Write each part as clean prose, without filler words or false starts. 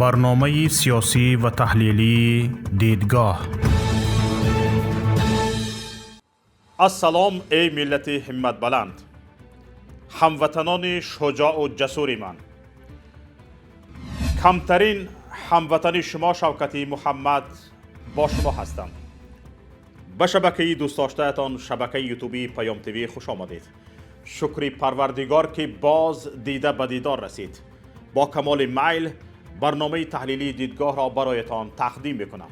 Барномаи сиёсӣ ва таҳлилии «Дидгоҳ». Ассалом, эй миллати ҳимматбаланд, ҳамватанони шуҷоу ҷасури ман. Камтарин ҳамватани шумо Шавкати Муҳаммад бо шумо ҳастам. Ба шабакаи дӯстдоштаатон, шабакаи ютубии Паём ТВ, хуш омадед. Шукри Парвардигор, ки боз дида ба дидор расид. Бо камоли майл барномаи таҳлилии «Дидгоҳро» бароятон тақдим мекунам.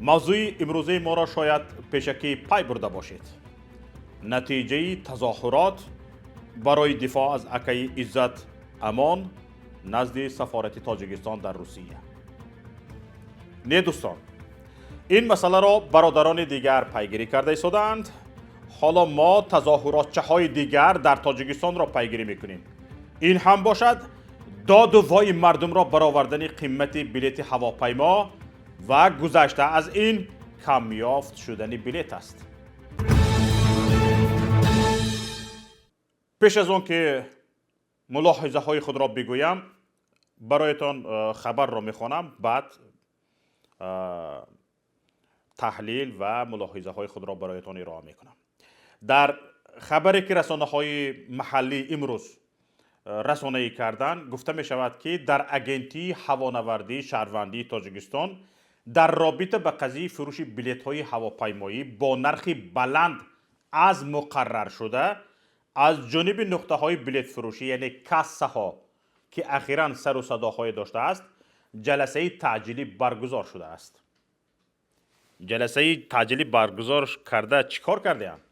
Мавзӯи имрӯзаи моро шояд пешакӣ пай бурда бошед: натиҷаи тазоҳурот барои дифоъ аз акаи Иззат Амон назди сафорати Тоҷикистон дар Русия. Не, дӯстон, ин масъаларо бародарони дигар пайгирӣ карда истодаанд. Ҳоло мо тазоҳуротчаҳои дигар дар Тоҷикистонро пайгирӣ мекунем. Ин ҳам бошад доду вои мардумро баровардани қимати билети ҳавопаймо ва гузашта аз ин камёфт шудани билет аст. Пеш аз он ки мулоҳизаҳои худро бигӯям, бароятон хабарро мехонам, баъд таҳлил ва мулоҳизаҳои худро бароятон ироа мекунам. Дар хабаре, ки расонаҳои маҳаллӣ имрӯз расонаӣ карданд, гуфта мешавад, ки дар Агентии ҳавонавардии шаҳрвандии Тоҷикистон дар робита ба қазияи фурӯши билетҳои ҳавопаймоӣ бо нархи баланд аз муқарраршуда аз ҷониби нуқтаҳои билетфурӯшӣ, яъне кассаҳо, ки ахиран сару садоҳое доштааст, ҷаласаи таъҷилӣ баргузор шудааст. Ҷаласаи таъҷилӣ баргузор карда, чӣ кор кардаанд?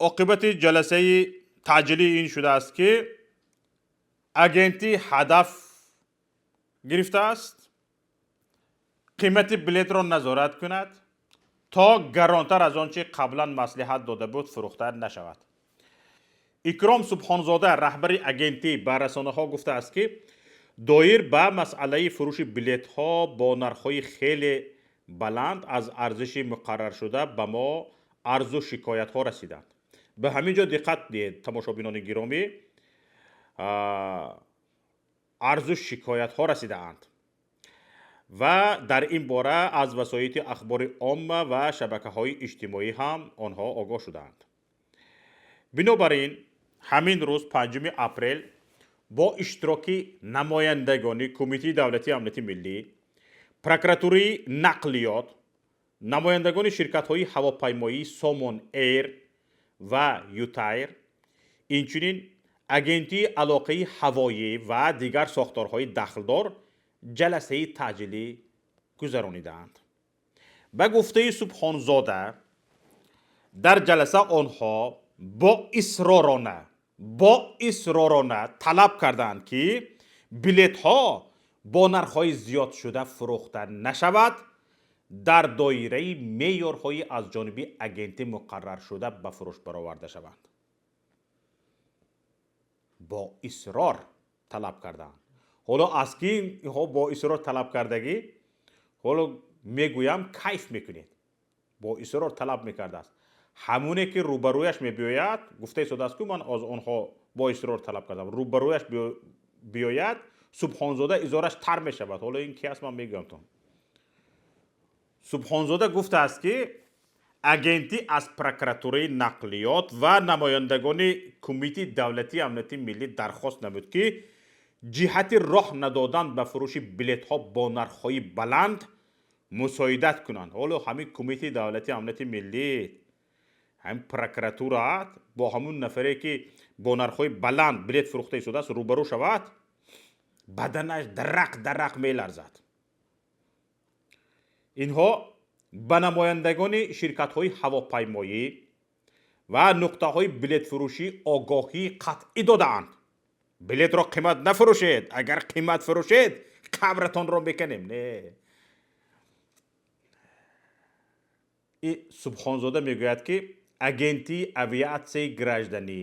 Оқибати ҷаласаи таъҷилӣ ин шудааст, ки агентӣ ҳадаф гирифтааст қимати билетро назорат кунад, то гаронтар аз он чи қаблан маслиҳат дода буд фурӯхта нашавад. Икром Субҳонзода, раҳбари агентӣ, ба расонаҳо гуфтааст, ки доир ба масъалаи фурӯши билетҳо бо нархҳои хеле баланд аз арзиши муқарраршуда ба мо арзу шикоятҳо расиданд. Ба ҳамин ҷо диққат диҳед, тамошобинони гиромӣ: арзу шикоятҳо расидаанд ва дар ин бора аз васоити ахбори омма ва шабакаҳои иҷтимоӣ ҳам онҳо огоҳ шудаанд. Бинобар ин ҳамин рӯз, 5 апрел, бо иштироки намояндагони Кумитаи давлатии амнияти миллӣ, прокуратураи нақлиёт, намояндагони ширкатҳои ҳавопаймоии Сомон Эйр ва Ютайр, инчунин Агентии алоқаи ҳавоӣ ва дигар сохторҳои дахлдор ҷаласаи таъҷилӣ гузаронидаанд. Ба гуфтаи Субҳонзода, дар ҷаласа онҳо бо исророна талаб карданд, ки билетҳо бо нархҳои зиёдшуда фурӯхта нашавад, дар доираи меъёрҳои аз ҷониби агентӣ муқарраршуда ба фурӯш бароварда шаванд. Бо исрор талаб карданд. Ҳоло аз ки инҳо бо исрор талаб кардагӣ, ҳоло мегӯям, кайф мекунед. Бо исрор талаб мекардааст. Ҳамоне ки рӯбарӯяш мебиёяд, гуфта истодааст, ку ман аз онҳо бо исрор талаб кардам, рӯбарӯяш биёяд, Субҳонзода изораш тар мешавад. Ҳоло ин ки аст, ман мегӯямтон. Субҳонзода гуфтааст, ки агентӣ аз прокуратураи нақлиёт ва намояндагони Кумитаи давлатии амнияти миллӣ дархост намуд, ки ҷиҳати роҳ надодан ба фурӯши билетҳо бо нархҳои баланд мусоидат кунанд. Ҳоло ҳамин Кумитаи давлатии амнияти миллӣ, ҳамин прокуратура бо ҳамун нафаре, ки бо нархҳои баланд билет фурӯхта истодааст, рӯбарӯ шавад, баданаш дарақ дарақ меларзад. Инҳо ба намояндагони ширкатҳои ҳавопаймоӣ ва нуқтаҳои билетфурӯшӣ огоҳии қатъӣ додаанд: билетро қимат нафурӯшед, агар қимат фурӯшед, қабратонро меканем. Не, и Субҳонзода мегӯяд, ки агентии авиатсияи гражданӣ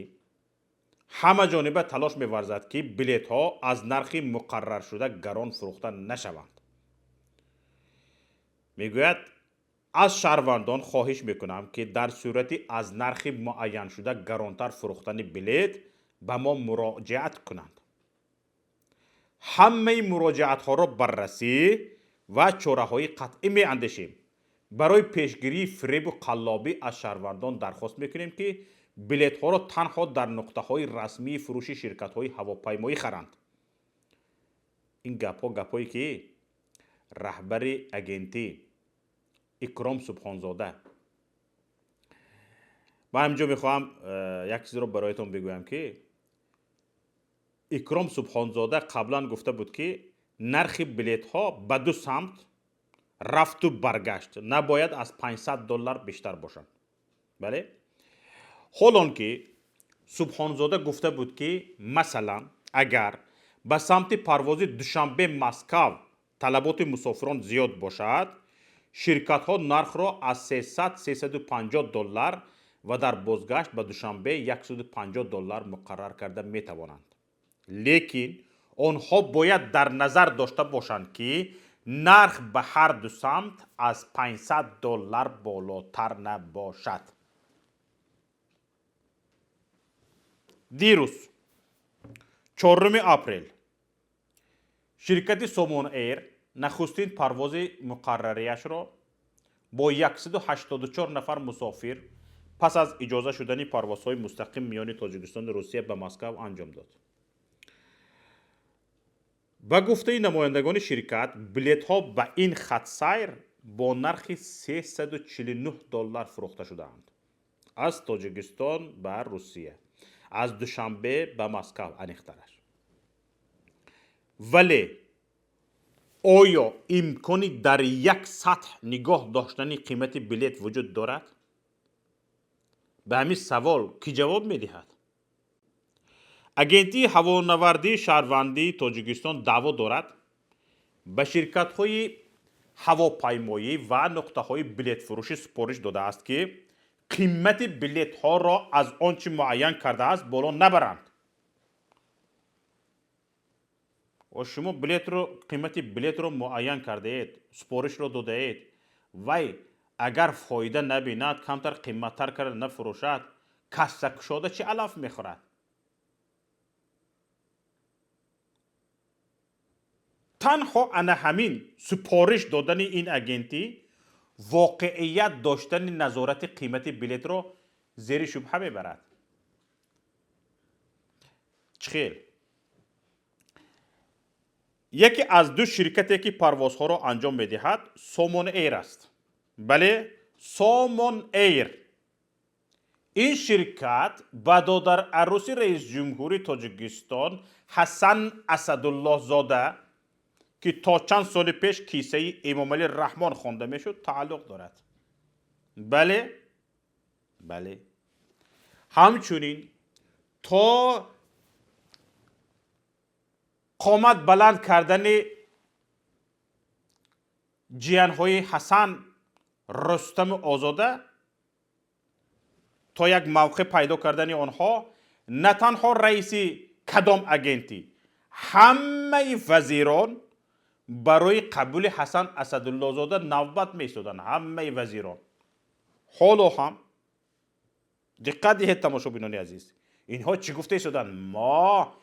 ҳама ҷониба талош меварзад, ки билетҳо аз нархи муқарраршуда гарон фурӯхта нашаванд. Мегӯяд, аз шаҳрвандон хоҳиш мекунам, ки дар сурати аз нархи муайяншуда гаронтар фурӯхтани билет Ба мо муроҷиат кунанд. Ҳамаи муроҷиатҳоро баррасӣ ва чораҳои қатъӣ меандешем. Барои пешгирии фиребу қаллобӣ аз шаҳрвандон дархост мекунем, ки билетҳоро танҳо дар нуқтаҳои расмии фурӯши ширкатҳои ҳавопаймоӣ харанд. Ин гапҳо гапҳое ки раҳбари агентӣ Икром Субҳонзода. Ман ҳаминҷо мехоҳам як чизро бароятон бигӯям, ки Икром Субҳонзода қаблан гуфта буд, ки нархи билетҳо ба ду самт рафту баргашт набояд аз 500 доллар бештар бошанд. Бале, ҳолон ки Субҳонзода гуфта буд, ки масалан, агар ба самти парвози Душанбе Москав талаботи мусофирон зиёд бошад, ширкатҳо нархро аз 300 350 доллар ва дар бозгашт ба Душанбе 150 доллар муқаррар карда метавонанд. Лекин онҳо бояд дар назар дошта бошанд, ки нарх ба ҳар ду самт аз 500 доллар болотар набошад. Дирӯз, 4 апрел, ширкати Сомон Эйр нахустин парвози муқаррарияшро бо 184 нафар мусофир пас аз иҷоза шудани парвозҳои мустақим миёни Тоҷикистону Русия ба Москав анҷом дод. Ба гуфтаи намояндагони ширкат, билетҳо ба ин хатсайр бо нархи 349 доллар фурӯхта шудаанд. Аз Тоҷикистон ба Русия, аз Душанбе ба Москав аниқтараш. Вале оё имкони дар як сатҳ нигоҳ доштани қимати билет вуҷуд дорад? Ба ҳамин савол кӣ ҷавоб медиҳад? Агентии ҳавонавардии шаҳрвандии Тоҷикистон даъво дорад, ба ширкатҳои ҳавопаймоӣ ва нуқтаҳои билетфурӯшӣ супориш додааст, ки қимати билетҳоро аз он чӣ муайян кардааст боло набаранд. Шумо билетро, қимати билетро муайян кардаед, супоришро додаед, вай агар фоида набинад, камтар қиматтар карда нафурӯшад, кассакушода чӣ алаф мехӯрад? Танҳо ана ҳамин супориш додани ин агентӣ воқеият доштани назорати қимати билетро зери шубҳа мебарад. Чӣ хел? Яке аз ду ширкате, ки парвозҳоро анҷом медиҳад, Сомон Эйр аст. Бале, Сомон Эйр. Ин ширкат ба додарарӯси раисҷумҳури Тоҷикистон Ҳасан Асадуллоҳзода, ки то чанд соли пеш кисаи Эмомалӣ Раҳмон хонда мешуд, тааллуқ дорад. Бале, бале. Ҳамчунин то қомат баланд кардани ҷиянҳои Ҳасан, Рустаму Озода, то як мавқеъ пайдо кардани онҳо, на танҳо раиси кадом агентӣ, ҳамаи вазирон барои қабули Ҳасан Асадуллозода навбат меистоданд. Ҳамаи вазирон. Ҳоло ҳам диққат диҳед, тамошобинони азиз, инҳо чӣ гуфта истоданд? Мо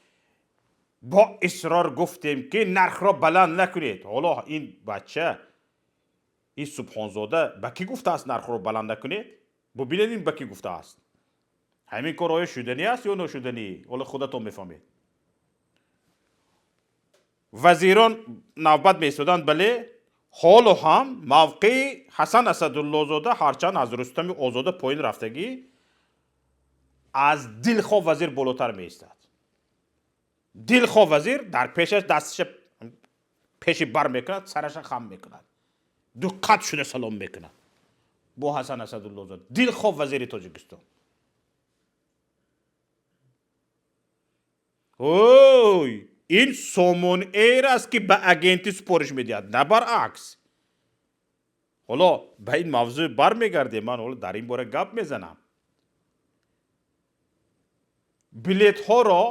бо исрор гуфтем, ки нархро баланд накунед. Ҳоло ин бача, ин Субҳонзода ба кӣ гуфтааст нархро баланд накунед? Бубинед, ин ба кӣ гуфтааст. Ҳамин кор оё шуданӣ аст ё ношуданӣ? Ҳоло худатон мефаҳмед. Вазирон навбат меистоданд, бале, ҳоло ҳам мавқеи Ҳасан Асадуллозода ҳарчанд аз Рустами Озода поин рафтагӣ, аз дилхоҳ вазир болотар меистад. Дилхоҳ вазир дар пешаш дасташа пеши бар мекунад, сараша хам мекунад, дуққат шуда салом мекунад бо Ҳасан Асадуллозода, дилхоҳ вазири Тоҷикистон. Ой, ин Сомон Эйр аст, ки ба агентӣ супориш медиҳад, на баръакс. Ҳоло ба ин мавзӯъ бармегардем, ман ҳоло дар ин бора гап мезанам. Билетҳоро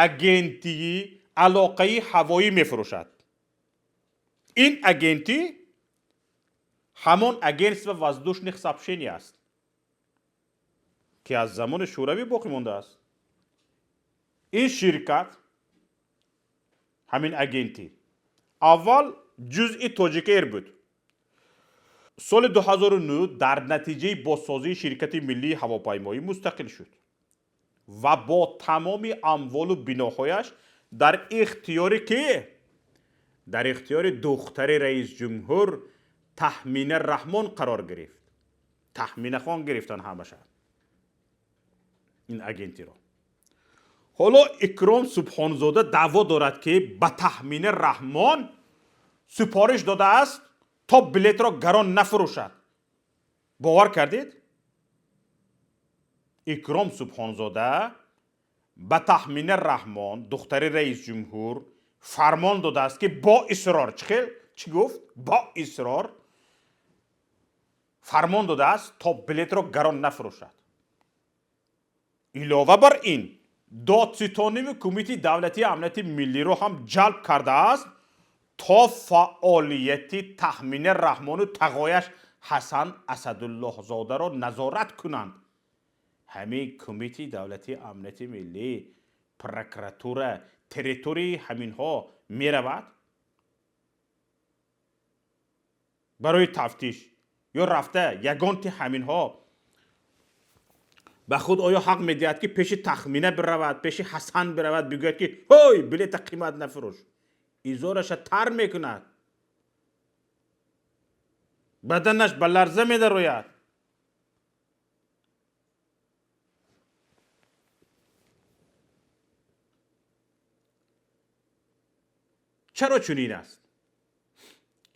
агентии алоқаи ҳавоӣ мефурӯшад. Ин агентӣ ҳамон агентство воздушных сообщений аст, ки аз замони Шӯравӣ боқӣ мондааст. Ин ширкат, ҳамин агентӣ, аввал ҷузъи Тоҷикэйр буд. Соли 2009 дар натиҷаи бозсозии ширкати миллии ҳавопаймоӣ мустақил шуд ва бо тамоми амволу биноҳояш дар ихтиёри ки? Дар ихтиёри духтари раисҷумҳур Таҳмина Раҳмон қарор гирифт. Таҳминахон гирифтан ҳамаша ин агентиро. Ҳоло Икром Субҳонзода даъво дорад, ки ба Таҳмина Раҳмон супориш додааст, то билетро гарон нафурӯшад. Бовар кардед? Икром Субҳонзода ба Таҳмина Раҳмон, духтари раисҷумҳур, фармон додааст, ки бо исрор, чӣ хел? Чӣ гуфт? Бо исрор фармон додааст, то билетро гарон нафурӯшад. Илова бар ин, додситониву Кумитаи давлатии амнияти миллиро ҳам ҷалб кардааст, то фаъолияти Таҳмина Раҳмону тағояш Ҳасан Асадуллоҳзодаро назорат кунанд. Ҳамин Кумитаи давлатии амнияти миллӣ, прокуратура, территорияи ҳаминҳо меравад барои тафтиш ё рафта ягонти ҳаминҳо ба худ оё ҳақ медиҳад, ки пеши Таҳмина биравад, пеши Ҳасан биравад, бигӯяд, ки ҳой, билета қимат нафурӯш? Изораша тар мекунад, баданаш ба ларза медарояд. Чаро чунин аст?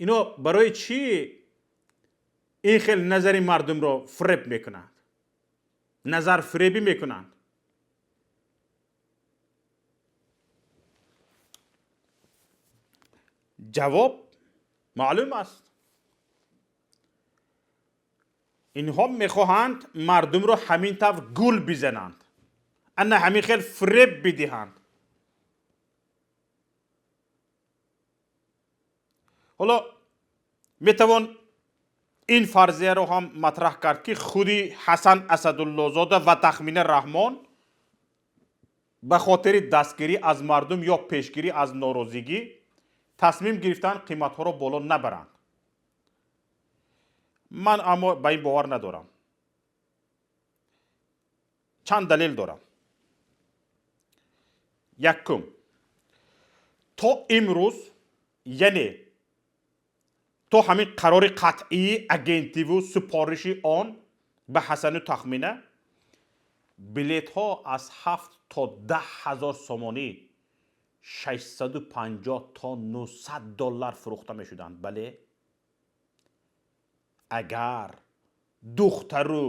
Ино барои чӣ ин хел назари мардумро фиреб мекунанд? Назарфиребӣ мекунанд. Ҷавоб маълум аст. Инҳо мехоҳанд мардумро ҳамин тавр гул бизананд, ана ҳамин хел фиреб бидиҳанд. Ҳоло метавон ин фарзияро ҳам матраҳ кард, ки худи Ҳасан Асадуллозода ва Таҳмина Раҳмон ба хотири дастгирӣ аз мардум ё пешгирӣ аз норозигӣ тасмим гирифтанд қиматҳоро боло набаранд. Ман аммо ба ин бовар надорам. Чанд далел дорам. Якум, то имрӯз, яъне то ҳамин қарори қатъии агентиву супориши он ба Ҳасану Таҳмина, билетҳо аз 7 то 10 ҳазор сомонӣ, 650 то 900 доллар фурӯхта мешуданд. Бале, агар духтару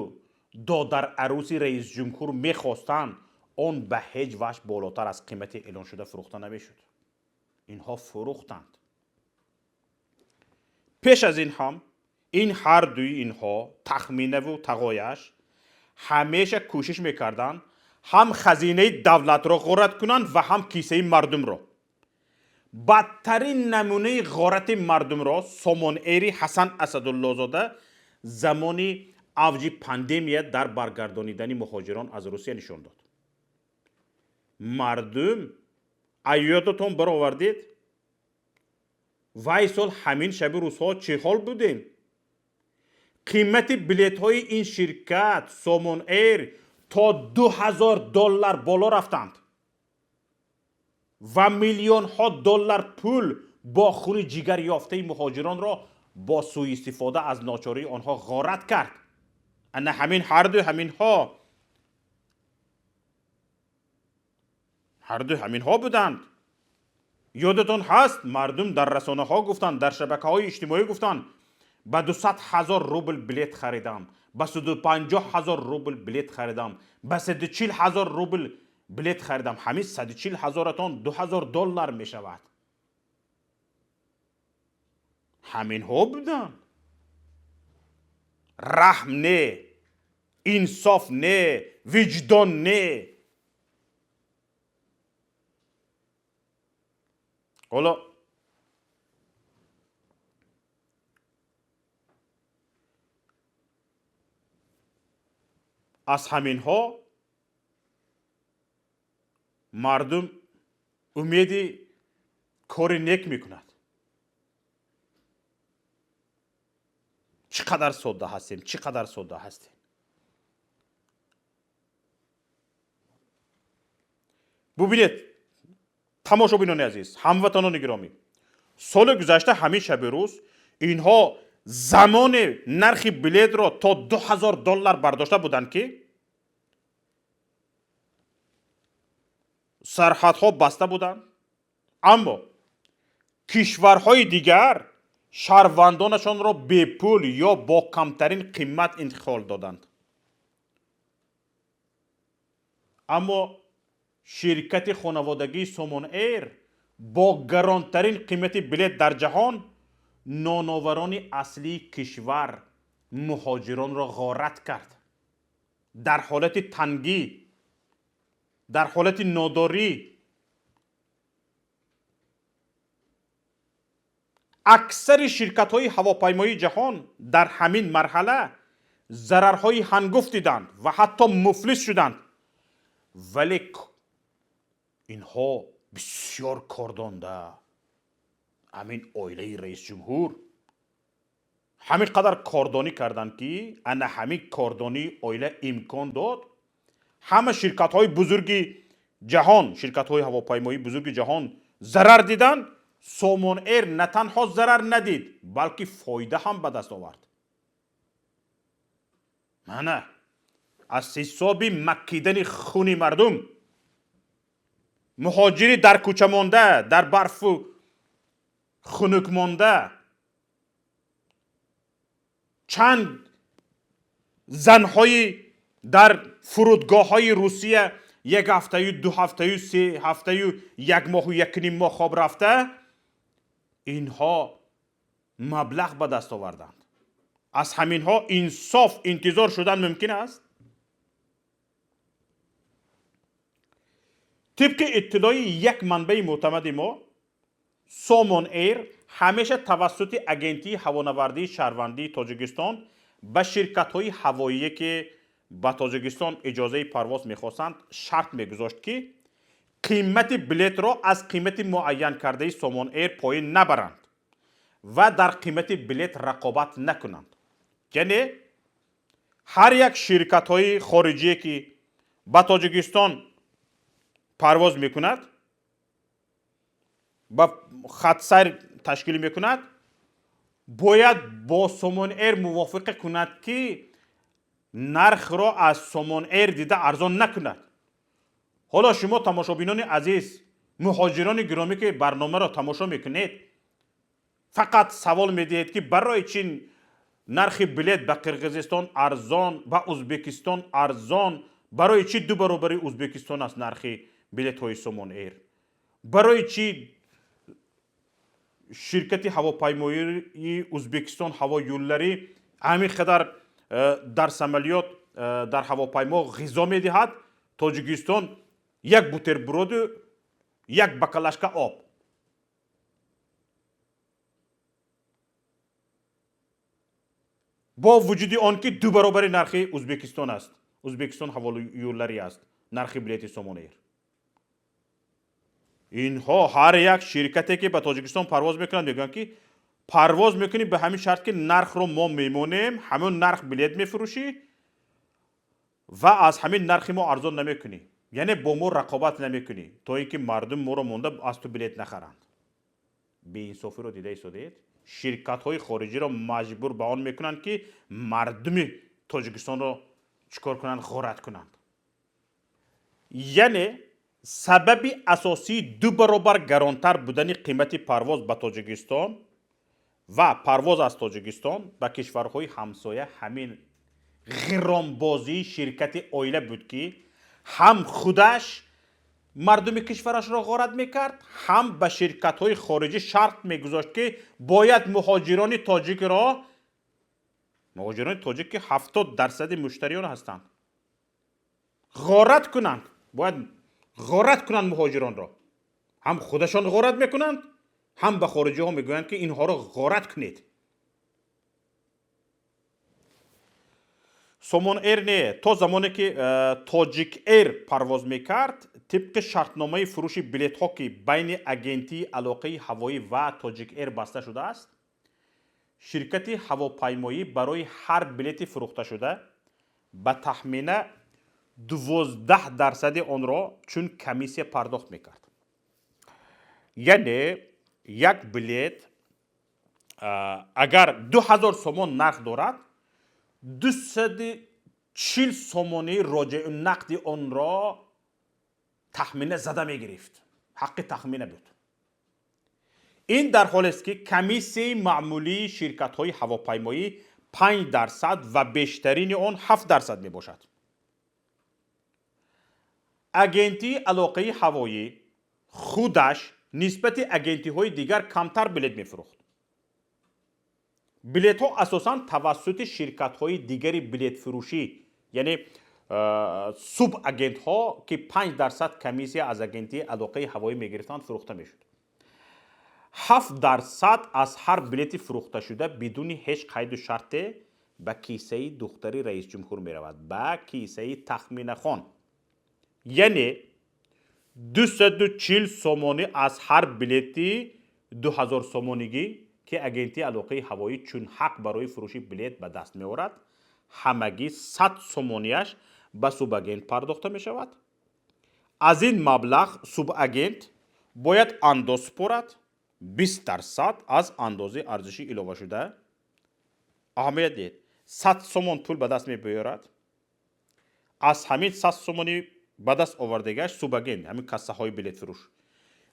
додарарӯси раисҷумҳур мехостанд, он ба ҳеҷ ваҷҳ болотар аз қимати эълоншуда фурӯхта намешуд. Инҳо фурӯхтанд. Пеш аз ин ҳам ин ҳар дуи инҳо, Таҳминаву тағояш, ҳамеша кӯшиш мекарданд ҳам хазинаи давлатро ғорат кунанд ва ҳам кисаи мардумро. Бадтарин намунаи ғорати мардумро Сомонэйри Ҳасан Асадуллозода замони авҷи пандемия дар баргардонидани муҳоҷирон аз Русия нишон дод. Мардум, аёдатон баровардед, вай сол ҳамин шаби рӯзҳо чӣ ҳол будем? Қимати билетҳои ин ширкат Сомонэйр то 2000 доллар боло рафтанд ва миллионҳо доллар пул бо хуни ҷигар ёфтаи муҳоҷиронро бо сӯистифода аз ночории онҳо ғорат кард. Ана ҳамин ҳарду ҳаминҳо, ҳарду ҳаминҳо буданд. Ёдатон ҳаст, мардум дар расонаҳо гуфтанд, дар шабакаҳои иҷтимоӣ гуфтанд, ба 200 ҳазор рубл билет харидам, ба 150 ҳазор рубл билет харидам, ба 140 ҳазор рубл билет харидам. Ҳамин 140 ҳазоратон 2000 доллар мешавад. Ҳаминҳо буданд. Раҳм не, инсоф не, виҷдон не. Ҳоло аз ҳаминҳо Мардум умеди кори нек мекунад. Чӣ қадар содда ҳастем, чӣ қадар содда ҳастем. Бубинед, тамошобинони азиз, ҳамватанони гиромӣ, соли гузашта ҳамин шаби рӯз инҳо замоне нархи билетро то $2000 бардошта буданд, ки сарҳадҳо баста буданд, аммо кишварҳои дигар шаҳрвандонашонро бепул ё бо камтарин қимат интиқол доданд. Аммо ширкати хонаводагии Сомон Эйр бо гаронтарин қимати билет дар ҷаҳон ноноварони аслии кишвар муҳоҷиронро ғорат кард. Дар ҳолати тангӣ, дар ҳолати нодорӣ аксари ширкатҳои ҳавопаймоии ҷаҳон дар ҳамин марҳала зарарҳои ҳангуфт диданд ва ҳатто муфлис шуданд. Вале инҳо бисёр кордонда, ҳамин оилаи раисҷумҳур ҳамин қадар кордонӣ карданд, ки ана ҳамин кордонии оила имкон дод ҳама ширкатҳои бузурги ҷаҳон, ширкатҳои ҳавопаймоии бузурги ҷаҳон зарар диданд. Сомон Эйр на танҳо зарар надид, балки фоида ҳам ба даст овард. Мана аз ҳисоби маккидани хуни мардум, муҳоҷири дар кӯча монда, дар барфу хунук монда, чанд занҳои дар фурудгоҳҳои Русия як ҳафтаю, ду ҳафтаю, се ҳафтаю, як моҳу якним моҳ хоб рафта, инҳо маблағ ба даст оварданд. Аз ҳаминҳо инсоф интизор шудан мумкин аст? Тибқи иттилои як манбаи мӯътамади мо, Сомон Эйр ҳамеша тавассути агентии ҳавонавардии шаҳрвандии Тоҷикистон ба ширкатҳои ҳавоие, ки ба Тоҷикистон иҷозаи парвоз мехостанд, шарт мегузошт, ки қимати билетро аз қимати муайян кардаи Сомон Эйр поин набаранд ва дар қимати билет рақобат накунанд. Яъне ҳар як ширкатҳои хориҷие, ки ба Тоҷикистон парвоз мекунад, ба хатсайр ташкил мекунад, бояд бо Сомон Эйр мувофиқа кунад, ки нархро аз Сомон Эйр дида арзон накунад. Ҳоло шумо тамошобинони азиз, муҳоҷирони гиромӣ, ки барномаро тамошо мекунед, фақат савол медиҳед, ки барои чӣ нархи билет ба Қирғизистон арзон, ба Узбекистон арзон, барои чӣ ду баробари Узбекистон аст нархи билетҳои Сомон Эйр, барои чӣ ширкати ҳавопаймоии Узбекистон ҳавоюлларӣ ҳамин қадар дар самолёт, дар ҳавопаймо ғизо медиҳад, Тоҷикистон як бутерброду як бакалашка об. Бо вуҷуди он ки ду баробари нархи Узбекистон аст, Узбекистон ҳавоюлларӣ аст нархи билети Сомон Эйр. Инҳо ҳар як ширкате, ки ба Тоҷикистон парвоз мекунанд, мегӯянд, ки парвоз мекунӣ ба ҳамин шарт, ки нархро мо мемонем, ҳамон нарх билет мефурӯшӣ ва аз ҳамин нархи мо арзон намекунӣ, яъне бо мо рақобат намекунӣ, то ин ки мардум моро монда аз ту билет нахаранд. Беинсофиро дида истодед? Ширкатҳои хориҷиро маҷбур ба он мекунанд, ки мардуми Тоҷикистонро чӣ кор кунанд? Ғорат кунанд. Яъне сабаби асосии ду баробар гаронтар будани қимати парвоз ба Тоҷикистон ва парвоз аз Тоҷикистон ба кишварҳои ҳамсоя ҳамин ғиромбозии ширкати оила буд, ки ҳам худаш мардуми кишварашро ғорат мекард, ҳам ба ширкатҳои хориҷӣ шарт мегузошт, ки бояд муҳоҷирони тоҷикро, муҳоҷирони тоҷик, ки 70% муштариён ҳастанд, ғорат кунанд. Бояд ғорат кунанд муҳоҷиронро. Ҳам худашон ғорат мекунанд, ҳам ба хориҷиҳо мегӯянд, ки инҳоро ғорат кунед. Сомон Эйр не, то замоне ки Тоҷик Эйр парвоз мекард, тибқи шартномаи фурӯши билетҳо, ки байни Агентии алоқаи ҳавоӣ ва Тоҷик Эйр баста шудааст, ширкати ҳавопаймоӣ барои ҳар билети фурӯхташуда ба Таҳмина 12 дарсади онро чун комиссия пардохт мекард. Яъне як билет агар 2000 сомон нарх дорад, 240 сомонии роҷеъу нақди онро Таҳмина зада мегирифт, ҳаққи Таҳмина буд. Ин дар ҳолест, ки комиссияи маъмулии ширкатҳои ҳавопаймоӣ 5% ва бештарини он 7% мебошад. Агентии алоқаи ҳавоӣ худаш нисбати агентиҳои дигар камтар билет мефурӯхт. Билетҳо асосан тавассути ширкатҳои дигари билетфурӯшӣ, яъне субагентҳо, ки 5% комиссия аз Агентии алоқаи ҳавоӣ мегирифтанд, фурӯхта мешуд. 7% аз ҳар билети фурӯхташуда бидуни ҳеҷ қайду шарте ба кисаи духтари раисҷумҳур меравад, ба кисаи Тахминахон. Яъне 240 сомонӣ аз ҳар билети 2000 сомонигӣ, ки Агентии алоқаи ҳавоӣ чун ҳақ барои фурӯши билет ба даст меорад, ҳамагӣ 100 сомонияш ба субагент пардохта мешавад. Аз ин маблағ субагент бояд андоз супорад, 20% аз андози арзиши иловашуда. Аҳамият диҳед: 100 сомон пул ба даст мебиёрад, аз ҳамин 100 сомони ба даст овардагиаш субагент, ҳамин кассаҳои билетфурӯш,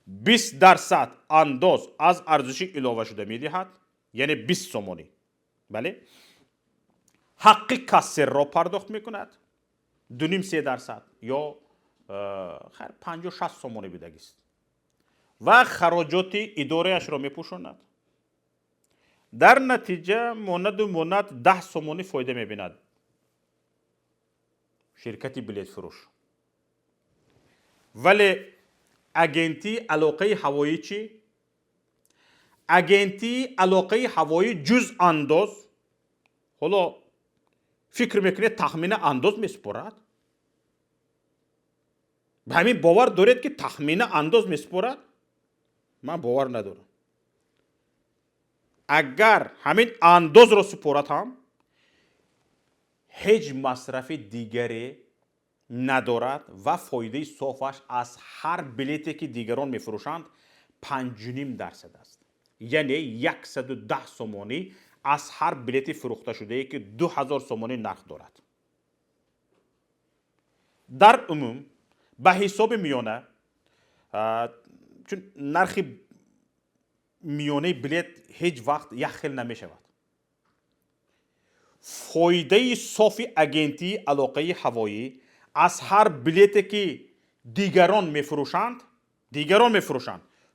20% андоз аз арзиши иловашуда медиҳад, яъне 20 сомонӣ. Бале, ҳаққи кассирро пардохт мекунад, 2,5-3% ё хайр, 50-60 сомонӣ бидагист, ва хароҷоти идораашро мепӯшонад. Дар натиҷа монаду монад 10 сомонӣ фоида мебинад ширкати билетфурӯш. Вале Агентии алоқаи ҳавоӣ чӣ? Агентии алоқаи ҳавоӣ ҷуз андоз, ҳоло фикр мекунед, Таҳмина андоз месупорад? Ба ҳамин бовар доред, ки Таҳмина андоз месупорад? Ман бовар надорам. Агар ҳамин андозро супорад ҳам, ҳеҷ масрафи дигаре надорад ва фоидаи софаш аз ҳар билете, ки дигарон мефурӯшанд, 5,5% аст, яъне 110 сомонӣ аз ҳар билети фурӯхташудае, ки 2000 сомонӣ нарх дорад. Дар умум, ба ҳисоби миёна, чун нархи миёнаи билет ҳеҷ вақт як хел намешавад, фоидаи софи Агентии алоқаи ҳавоӣ аз ҳар билете, ки дигарон мефурӯшанд,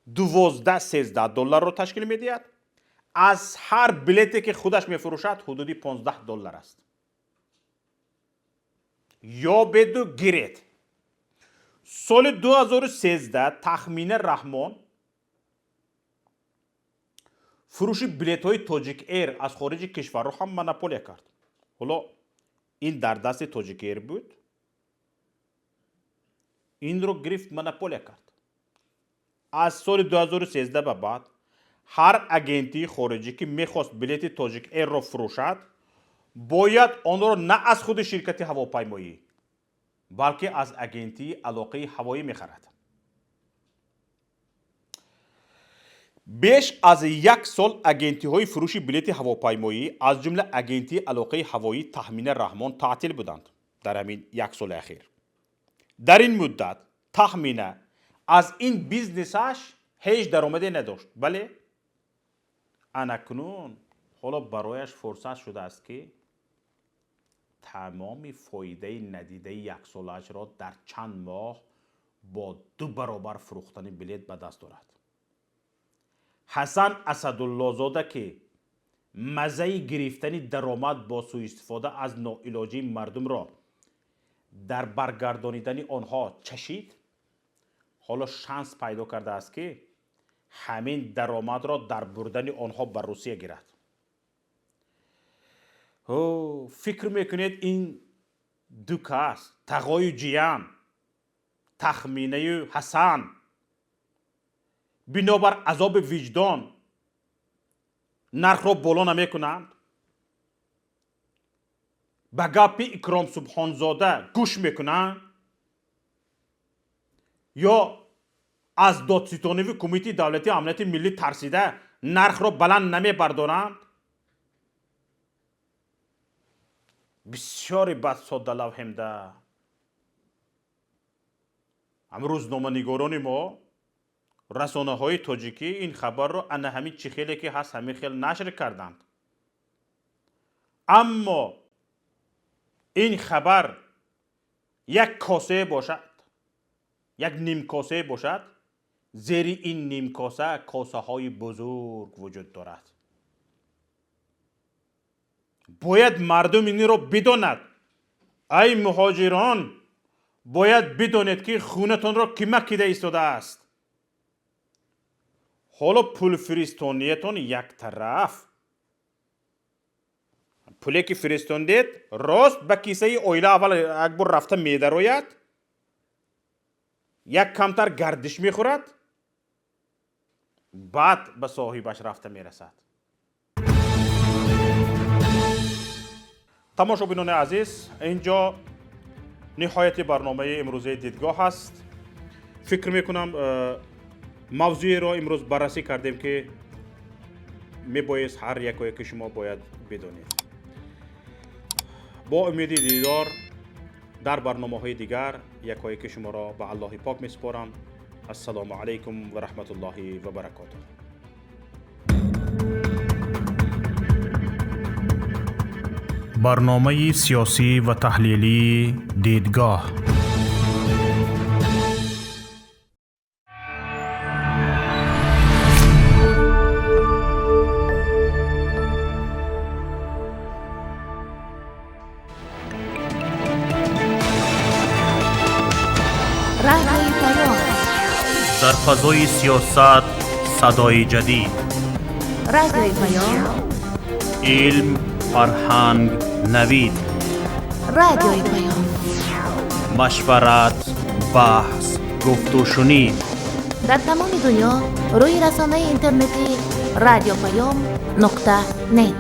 12-13 долларро ташкил медиҳад. Аз ҳар билете, ки худаш мефурӯшад, ҳудуди 15 доллар аст. Ёбеду гиред. Соли 2013 Тахмина Раҳмон фурӯши билетҳои Тоҷик Эйр аз хориҷи кишварро ҳам монополия кард. Ҳоло ин дар дасти Тоҷик Эйр буд, инро гирифт, монополия кард. Аз соли 2013 ба баъд ҳар агентии хориҷӣ, ки мехост билети Тоҷик Эйрро фурӯшад, бояд онро на аз худи ширкати ҳавопаймоӣ, балки аз Агентии алоқаи ҳавоӣ мехарад. Беш аз як сол агентиҳои фурӯши билети ҳавопаймоӣ, аз ҷумла Агентии алоқаи ҳавоӣ Таҳмина Раҳмон, таътил буданд. Дар ҳамин як соли ахир, дар ин муддат Таҳмина аз ин бизнесаш ҳеҷ даромаде надошт. Бале, анакнун ҳоло барояш фурсат шудааст, ки тамоми фоидаи надидаи яксолаашро дар чанд моҳ бо ду баробар фурӯхтани билет ба даст орад. Ҳасан Асадуллозода, ки маззаи гирифтани даромад бо сӯистифода аз ноилоҷии мардумро дар баргардонидани онҳо чашид, ҳоло шанс пайдо кардааст, ки ҳамин даромадро дар бурдани онҳо ба Русия гирад. Фикр мекунед ин ду кас тағою ҷиян, Тахминаю Ҳасан, бинобар азоби виҷдон нархро боло намекунанд? Ба гапи Икром Субҳонзода гӯш мекунанд ё аз додситонии Кумитаи давлатии амнияти миллӣ тарсида нархро баланд намебардоранд? Бисёре бад соддалавҳемда. Ҳам рӯзноманигорони мо, расонаҳои тоҷикӣ ин хабарро ана ҳамин чӣ хеле ки ҳаст ҳамин хел нашр карданд. Аммо ин хабар як косае бошад, як нимкосае бошад, зери ин нимкоса косаҳои бузург вуҷуд дорад. Бояд мардум инро бидонад. Ай муҳоҷирон, бояд бидонед, ки хунатонро кӣ макида истодааст. Ҳоло пулфиристониятон як тараф, пуле ки фиристондед рост ба кисаи оила аввал як бор рафта медарояд, як камтар гардиш мехӯрад, баъд ба соҳибаш рафта мерасад. Тамошобинони азиз, инҷо ниҳояти барномаи имрӯзаи дидгоҳ аст. Фикр мекунам, мавзӯеро имрӯз баррасӣ кардем, ки мебоист ҳар якое ки шумо бояд бидонед. Бо умеди дидор дар барномаҳои дигар якое ки шуморо ба Аллоҳи пок месупорам. Ассалому алайкум ва раҳматуллоҳи ва баракотуҳ. Барномаи сиёсӣ ва таҳлилии дидгоҳ. Радиои Паём. Дар фазои сиёсат садои ҷадид. Радиои Паём. Илм, фарҳанг, навид. Радиои Паём. Машварат, баҳс, гуфтушунид. Дар тамоми дунё рӯи расонаи интернетӣ радиопаём нуқта нет.